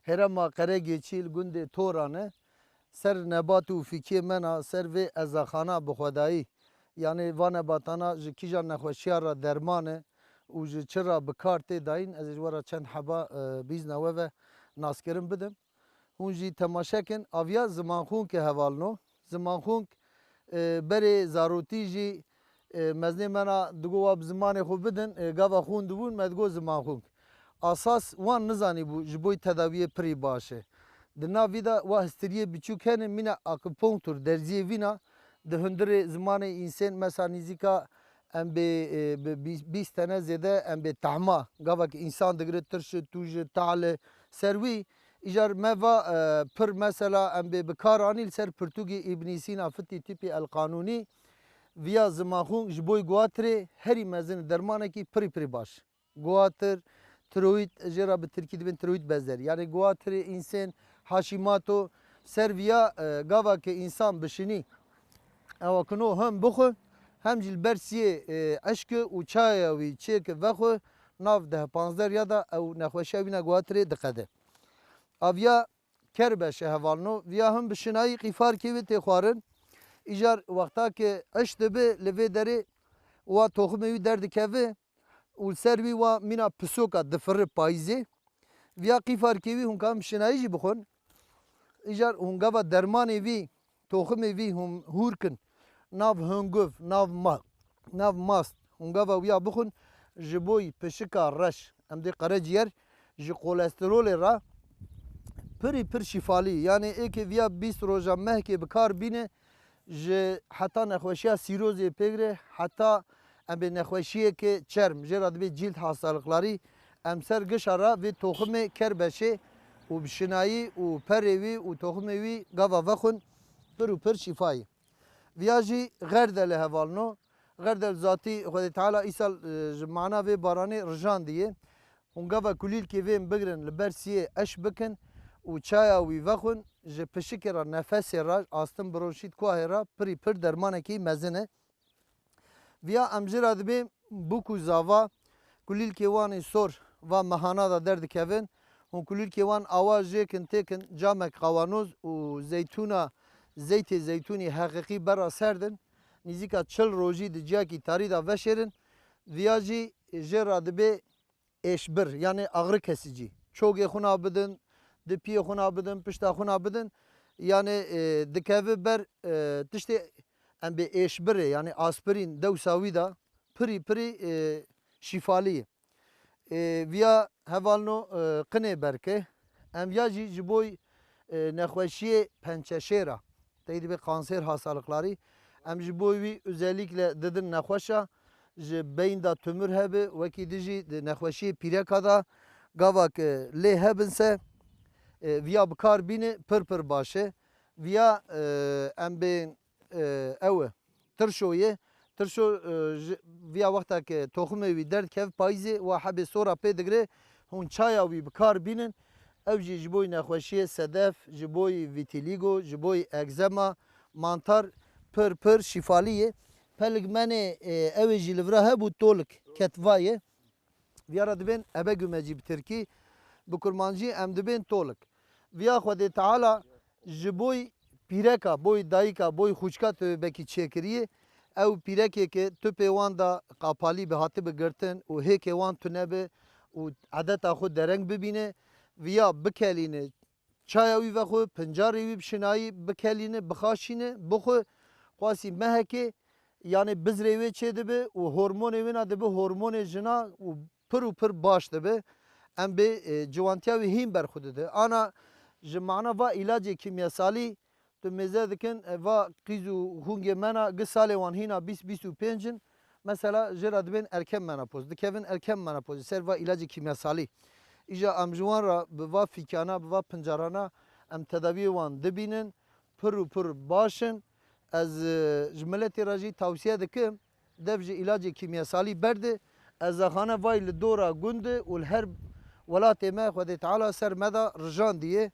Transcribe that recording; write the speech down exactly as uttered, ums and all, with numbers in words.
Herêma Qeregêçî li gundê Toran e. Ser nebat û fîkiyê me na ser vê ezaxana bi xwedayî, yanî va nebatana ji kîjan nexweşiya re derman e û ji çi re bi kar tê dayîn, ez ê ji we re çend heba, e, bîzna we ve naskirin bidim. Hûn jî temaşe kin, aviya zimanxûnkê hevalno. Zimanxûnk, e, berê zarotî jî, e, mezinê me na digo wa bi zimanê xwe bidin, e, gava xûn dibûn, me digo zimanxûnk. Asas wan nizanîbû ji bo tedawiyê pirî baş e. Di nav vî de wa histiriyê biçûk hene, mîna akupunktur, derziyê vîna di hundirê zimanê însên, mesela nîzîka em bê, e, bi bîst, bîst tene zêde em bê tehma, gavek însan digire tirşi, tûji, tali ser wî. Îcar me va, e, pir mesela em bê bi kar anî li ser pirtûkê Îbnî Sîna fitî tîpî El Qanûnî. Viya zimaxûn ji boy guatirê herî mezin dermanekî pirî pirî baş. Guatir, tiroîd, jê re bi tirkî dibên tiroîd bezerî. Yanî guatirê însên Hashimoto ser viya, e, gava ke însan bişinî. Ewa kino hem bixwe, hem jî li ber siyê, e, eşke û çaya wî çêke vexwe, nav deh panzdeh riya de ew nexweşiya wîna guatirê diqede. Aviya kerbeşe hevalno, viya him bi şinayî qîfarkê wê tê xwarin. Îcar wexta ke eş dibe li vê derê wa toximê wî derdikeve û li ser wî wa mîna pisoka difirri payîzê. Viya qîfarkê wî hûn kan bi şinayî jî bixwin. Îcar hûn gava dermanê vî, toximê vî hûn hûr kin. Nav hunguv, nav ma-, nav mast. Hûn gava wiya bixwin ji boy pişika reş. Em dê qerecîyer ji kolesterolê re pirî pir şîfalî. Yanî êkê viya bîst roja mehkê bi kar bîne ji heta nexweşiya sîrozê pêgre heta em bê nexweşiyeke çerm, jê re dibê cîld hastalıkları, em ser gişa re vê toximê kerbeşê û bi şinayî û perê wî û toximê wî gava vexwin pir û pir şîfayî. Viya jî xerdele hevalno. Xerdel zatî Xwedê Teala îsal, e, ji mana vê baranê rijandiye. Hûn gava kulîlkê vên bigirin li ber siyê eş bikin û çaya wî vexwin, ji pişikê re, nefesê re, astin bronşît kuahê re pirî pir dermanekî mezin e. Viya em jê re dibê bûk û zava, kulîlkê wan ê sor va mehana de derdikevin. Hûn kulîlkê wan awa jêkin têkin camek qawanoz û zeytûna, zeytê zeytûnî heqîqî bera serdin. Nîzîka çil rojî di ciyakî tarî de veşêrin. Viya jî jê re dibê êşbir, yanî ağrı kesici. Çogê xwina bidin, dipiyê xwina bidin, pişta xwina bidin. Yanî, e, dikeve ber, e, tiştê em bê êşbirê, yanî aspirîn, dewsa wî de pirî pirî, e, şîfalî ye. E, viya hevalno, e, qinê berke. Em viya jî ji boy, e, nexweşiyê pençeşêra. Tey dibe kanser hastalıkları. Em ji bo wî özellikle didin nexweşa, ji beyin de tümür hebe, wekî dijî di nexweşiyê pîreka de gava ke lê hebin se, e, viya bi kar bîne pir pir baş e. Viya, e, em bên, e, ew e, tirşo ye. Tirşo, e, ji, viya wexta ke toximê wî derdikev payîzê wa hebê sora pê digre, hûn çaya wî bi kar bînin. Ew jî ji boy nexweşiyê sedef, ji boy vitiligo, ji boy egzema, mantar pir pir şîfalî ye. Pelik menê, e, ew ê jî li vira hebû tolik ketva ye. Viya re dibên ebegümeci bi tirkî, bi kurmancî em dibên tolik. Viya Xwedê Teala ji boy pîreka, boy dayika, boy xûçka tu belkî çêkiriye. Ew pîrekê ke tupê wan da qapalî bi hatibi girtin û hêkê wan tune bi û edeta xwe dereng bibîne, viya bikelîne, çaya wî vexwe, pincarê wî bi şinayî bikelîne, bixaşîne, bixwe, qasî mehekê, yanê bizrê wê çêdibe û hormonê wê na dibe hormonê jina û pir û pir baş dibe. Em bê, e, ciwantiya wî hîn berxwe dide. Ana ji mana va îlacê kîmyasalî tu mêze dikin, e, va qîz û hûngê me na gi salê wan hîna bîst, bîst û pênc in. Mesela jê re dibên erken menopoz, dikevin erken menopozê ser va îlacê kîmyasalî. Îja em ji wan re bi va fîkana, bi va pincarana em tedawiyê wan dibînin, pir û pir baş in. Ez, e, ji miletê re jî tawsiye dikim, dev ji îlacê kîmyasalî berde. Ezexane vay li dora gund e û li her welatê me Xwedê Teala ser me de rijandiye.